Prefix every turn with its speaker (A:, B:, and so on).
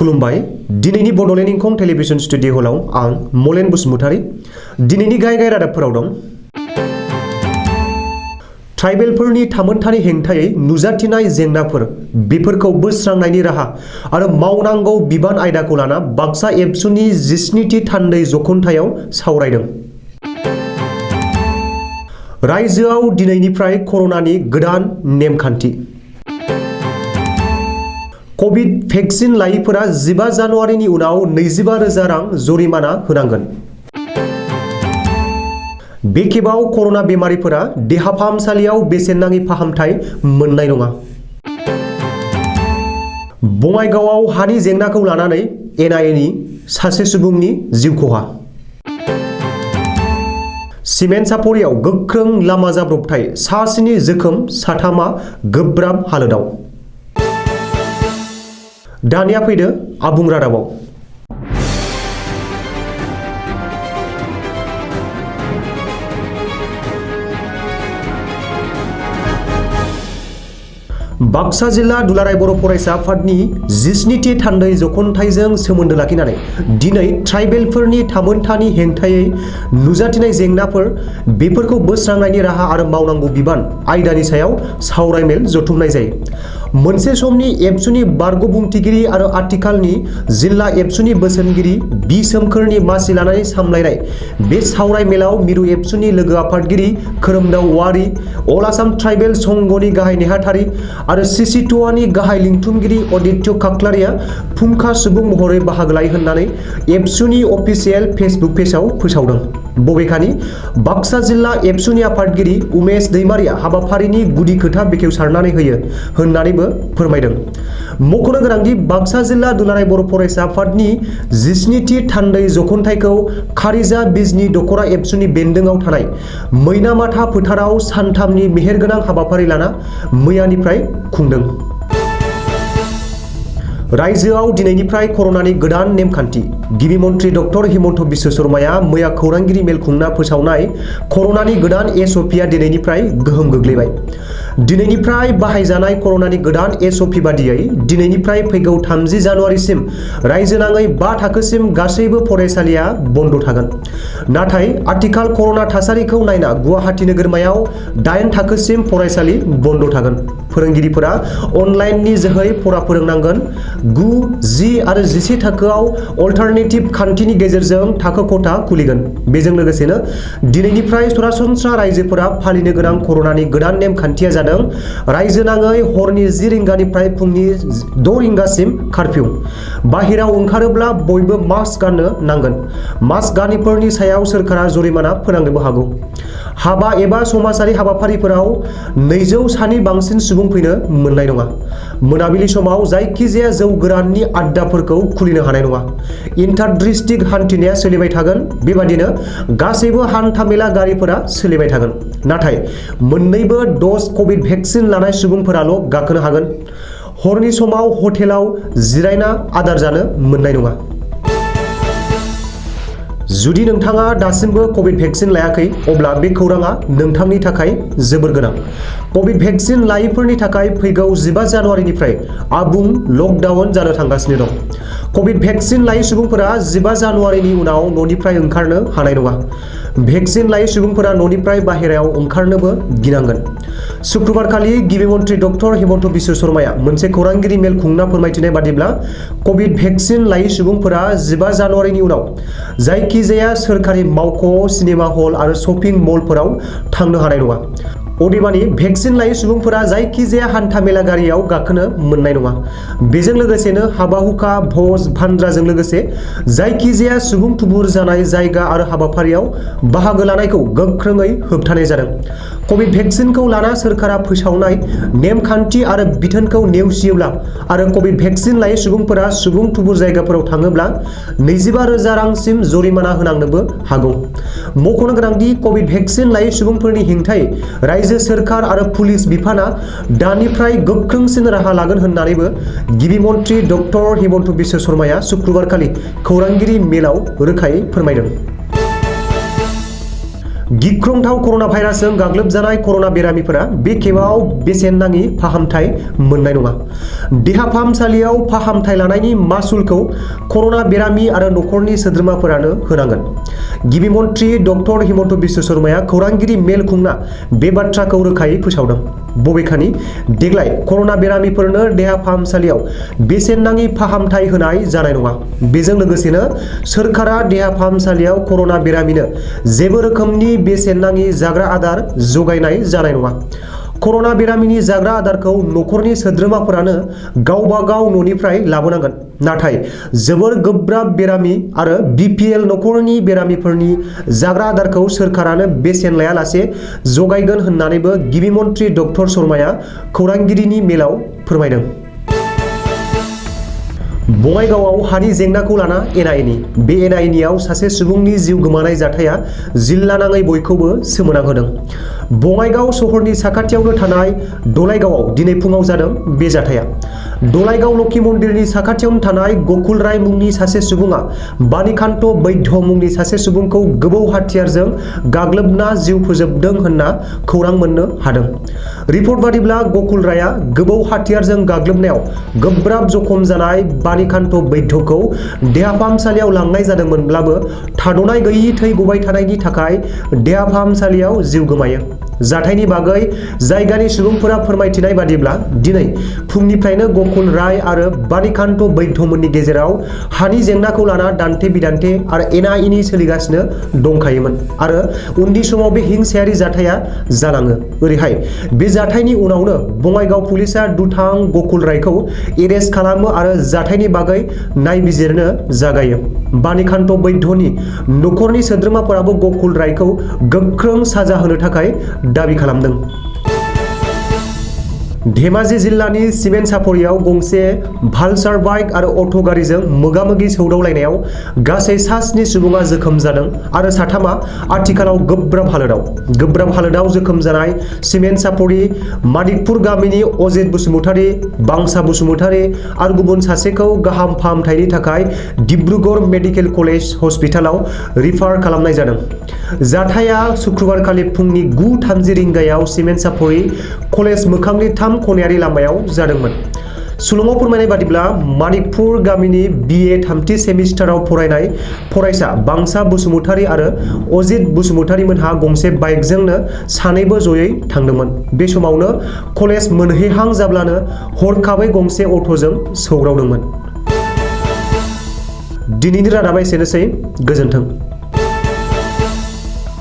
A: खुलुमबाय दिनैनि Bodoland इंखं television studio हलाव आं मलेन बसुमतारी दिनैनि गाहाय रादाबफोराव दं। ट्राइबेलफोरनि थामोनथानि हेंथायै नुजाथिनाय जेंनाफोर बेफोरखौ बोस्रांनायनि राहा आरो मावनांगौ बिबान आयदाखौ लाना बाक्सा एबसुनि 17थि थान्दै जखुन्थायाव सावरायदों। रायजोआव दिनैनिफ्राय कर'नानि गोदान नेमखान्थि। कभिड भेक्सिन लायैफोरा 15 जानुवारिनि उनाव 25,000 रां जरिमाना होनांगोन। बे खेबाव कर'ना बेमारिफोरा देहा फाहामसालियाव बेसेन नाङि फाहामथाय मोननाय नङा। बङाइगावआव हानि जेंनाखौ लानानै एनआइएनि सासे सुबुंनि जिउ खहा। सिमेन्ट सापरियाव गोख्रों लामा जाब्रबथाय 7 जोखोम 3 गोब्राब हालोदाव। दानिया फैदो आबुं रादाबाव। बाक्सा जिल्ला दुलाराय बर' फरायसा आफादनि 17थि थान्दै जखुन्थायजों सोमोन्दो लाखिनानै दिनै ट्राइबेलफोरनि थामोनथानि हेंथायै नुजाथिनाय जेंनाफोर बेफोरखौ बोस्रांनायनि राहा आरो मावनांगौ बिबान आयदानि सायाव सावरायमेल जथुमनाय जायो। मोनसे समनि एबसुनि बारग' बुंथिगिरि आरो आथिखालनि जिल्ला एबसुनि बोसोनगिरि बि सोमखोरनि मासि लानानै सामलायनाय बे सावरायमेलाव मिरु एबसुनि लोगो आफादगिरि खोरोमदाव औवारी, अल आसाम ट्राइबेल संघनि गाहाय नेहाथारि आरो सिसिटुवानि गाहाय लिंथुमगिरि अदित्य खाख्लारिया फुंखा सुबुं महरै बाहागो लायो होननानै एबसुनि अफिसियेल फेसबुक पेजआव फोसावदों। बबेखानि बाक्सा जिल्ला एबसुनि आफादगिरि उमेश दैमारिया हाबाफारिनि गुदि खोथा बेखेवसारनानै होयो होननानैबो फोरमायदों। मख'नो गोनांदि बाक्सा जिल्ला दुलाराय बर' फरायसा आफादनि 17थि थान्दै जखुन्थायखौ खारिजा बिजनि दख'रा एबसुनि बेन्दोंआव थानाय मैनामाथा फोथाराव सानथामनि मेहेरगोनां हाबाफारि लाना मैयानिफ्राय खुंदों। रायजोआव दिनैनिफ्राय कर'नानि गोदान नेमखान्थि। गिबि मन्थ्रि डक्टर हिमन्त बिश्व शर्माया मैया खौरांगिरि मेल खुंना फोसावनाय कर'नानि गोदान एसअपिआ दिनैनिफ्राय गोहोम गोग्लैबाय। दिनैनिफ्राय बाहायजानाय कर'नानि गोदान एसअपि बादियै दिनैनिफ्राय फैगौ 30 जानुवारिसिम रायजोनाङै 5 थाखोसिम गासैबो फरायसालिया बन्द थागोन। नाथाय आथिखाल कर'ना थासारिखौ नायना गुवाहाटि नोगोरमायाव 8 थाखोसिम फरायसालि बन्द थागोन। फोरोंगिरिफोरा अनलाइननि जोहै फरा फोरोंनांगोन। 9, 10 आरो 11 थाखोआव अल्टारनेटिभ खान्थिनि गेजेरजों थाखो खथा खुलिगोन। बेजों लोगोसेनो दिनैनिफ्राय सरासनस्रा रायजोफोरा फालिनो गोनां कर'नानि गोदान नेमखान्थिया जादों रायजोनाङै हरनि 10 रिंगानिफ्राय फुंनि 6 रिंगासिम कारफिउ। बाहेराव ओंखारोब्ला बयबो मास्क गाननो नांगोन। मास्क गानिफोरनि सायाव सोरखारा जरिमाना फोनांनोबो हागौ। हाबा एबा समाजारि हाबाफारिफोराव 200 सानि बांसिन सुबुं फैनो मोननाय नङा। मोनाबिलि समाव जायखिजाया जौ गोराननि आड्डाफोरखौ खुलिनो हानाय नङा। इन्टार डिस्ट्रिक्ट हान्थिनाया सोलिबाय थागोन। बेबादिनो गासैबो हान्थामेला गारिफोरा सोलिबाय थागोन। नाथाय मोन्नैबो डज कभिड भेक्सिन लानाय सुबुंफोराल' गाखोनो हागोन। हरनि समाव हटेलाव जिरायना आदार जानो मोननाय नङा। जुदि नोंथाङा दासिमबो कभिड भेक्सिन लायाखै अब्ला बे खौराङा नोंथांनि थाखाय जोबोर गोनां। कभिड भेक्सिन लायैफोरनि थाखाय फैगौ 15 जानुवारिनिफ्राय आबुं लकडाउन जानो थांगासिनो दं। कभिड भेक्सिन लायै सुबुंफोरा 15 जानुवारिनि उनाव न'निफ्राय ओंखारनो हानाय नङा। भेक्सिन लायै सुबुंफोरा न'निफ्राय बाहेरायाव ओंखारनोबो गिनांगोन। शुक्रबारखालि गिबि मन्थ्रि डक्टर हिमन्त बिश्व शर्माया मोनसे खौरांगिरि मेल खुंना फोरमायथिनाय बादिब्ला कभिड भेक्सिन लायै सुबुंफोरा 15 जानुवारिनि उनाव जायखिजाया सोरखारि मावख', सिनेमा हल आरो शपिं मलफोराव थांनो हानाय नङा। अदेबानि भेक्सिन लायै सुबुंफोरा जायखिजाया हान्थामेला गारियाव गाखोनो मोननाय नङा। बेजों लोगोसेनो हाबा-हुखा, भज भान्जाजों लोगोसे जायखिजाया सुबुं थुबुर जानाय जायगा आरो हाबाफारियाव बाहागो लानायखौ गोख्रोङै होबथानाय जादों। कभिड भेक्सिनखौ लाना सोरखारा फोसावनाय नेमखान्थि आरो बिथोनखौ नेवसियोब्ला आरो कभिड भेक्सिन लायै सुबुंफोरा सुबुं थुबुर जायगाफोराव थाङोब्ला 25,000 रांसिम जरिमाना होनांनोबो हागौ। मख'नो गोनांदि कभिड भेक्सिन लायै सुबुंफोरनि हेंथायै रायजो सोरखार आरो पुलिस बिफाना दानिफ्राय गोख्रोंसिन राहा लागोन होननानैबो गिबि मन्थ्रि डक्टर हिमन्त बिश्व शर्माया शुक्रबारखालि खौरांगिरि मेलाव रोखायै फोरमायदों। गिख्रंथाव कर'ना भाइरासजों गाग्लोबजानाय कर'ना बेरामिफोरा बे खेबाव बेसेन नाङि फाहामथाय मोननाय नङा। देहा फाहामसालियाव फाहामथाय लानायनि मासुलखौ कर'ना बेरामि आरो नखरनि सोद्रोमाफोरानो होनांगोन। गिबि मन्थ्रि डक्टर हिमन्त बिश्व शर्माया खौरांगिरि मेल खुंना बे बाथ्राखौ रोखायै फोसावदों। बबेखानि देग्लाय कर'ना बेरामिफोरनो देहा फाहामसालियाव बेसेन नाङि फाहामथाय होनाय जानाय नङा। बेजों लोगोसेनो सोरखारा देहा फाहामसालियाव कर'ना बेरामिनो जेबो रोखोमनि बेसेन नाङि जाग्रा आदार जगायनाय जानाय नङा। कर'ना बेरामिनि जाग्रा आदारखौ नखरनि सोद्रोमाफोरानो गावबा गाव न'निफ्राय लाबोनांगोन। नाथाय जोबोर गोब्राब बेरामि आरो BPL नखरनि बेरामिफोरनि जाग्रा आदारखौ सोरखारानो बेसेन लायालासे जगायगोन होननानैबो गिबि मन्थ्रि डक्टर शर्माया खौरांगिरिनि मेलाव फोरमायदों। बङाइगावआव हानि जेंनाखौ लाना एना-एनि। बे एना-एनियाव सासे सुबुंनि जिउ गोमानाय जाथाया जिल्लानाङै बयखौबो सोमोनांहोदों। बङाइगाव सहरनि साखाथियावनो थानाय दलाइगावआव दिनै फुङाव जादों बे जाथाया। दलाइगाव लक्ष्मी मन्दिरनि साखाथियावनो थानाय गकुल राय मुंनि सासे सुबुङा बानिकान्त बैद्य मुंनि सासे सुबुंखौ गोबौ हाथियारजों गाग्लोबना जिउ फोजोबदों होनना खौरां मोननो हादों। रिपर्ट बादिब्ला गकुल रायआ गोबौ हाथियारजों गाग्लोबनायाव गोब्राब जखम जानाय बानिकान्त बैद्यखौ देहा फाहामसालियाव लांनाय जादोंमोनब्लाबो थाद'नाय गैयि थै गबाय थानायनि थाखाय देहा फाहामसालियाव जिउ गोमायो। जाथायनि बागै जायगानि सुबुंफोरा फोरमायथिनाय बादिब्ला दिनै फुंनिफ्रायनो गकुल राय आरो बानिकान्त बैद्यमोननि गेजेराव हानि जेंनाखौ लाना दान्थे-बिदान्थे आरो एना-एनि सोलिगासिनो दंखायोमोन आरो उननि समाव बे हिंसायारि जाथाया जालाङो। ओरैहाय बे जाथायनि उनावनो बङाइगाव पुलिसा दुथां गकुल रायखौ एरेस्ट खालामो आरो जाथायनि बागै नायबिजिरनो जागायो। बानिकान्त बैद्यनि नखरनि सोद्रोमाफोराबो गकुल रायखौ गोख्रों साजा होनो थाखाय दाबि खालामदों। धेमाजि जिल्लानि सिमेन्ट सापरियाव गंसे भालसार बाइक आरो अट' गारिजों मोगा-मोगि सौदावलायनायाव गासै 7 सुबुङा जोखोम जादों आरो 3 आथिखालाव गोब्राब हालोदाव जोखोम जानाय सिमेन्ट सापरि मानिकपुर गामिनि अजित बसुमतारी, बांसा बसुमतारी आरो गुबुन सासेखौ गाहाम फाहामथायनि थाखाय डिब्रुगड़ मेडिकेल कलेज हस्पिटालाव रिफार खालामनाय जादों। जाथाया शुक्रबारखालि फुंनि 9:30 रिंगायाव सिमेन्ट सापरि कलेज मोखांनि 3 खनायारि लामायाव जादोंमोन। सुलुङाव फोरमायनाय बादिब्ला मानिकपुर गामिनि BA 3थि सेमिस्टाराव फरायनाय फरायसा बांसा बसुमतारी आरो अजित बसुमतारी मोनहा गंसे बाइकजोंनो सानैबो जयै थांदोंमोन। बे समावनो कलेज मोनहैहां जाब्लानो हरखाबै गंसे अट'जों सौग्रावदोंमोन। दिनैनि रादाबा एसेनोसै। गोजोन्थों।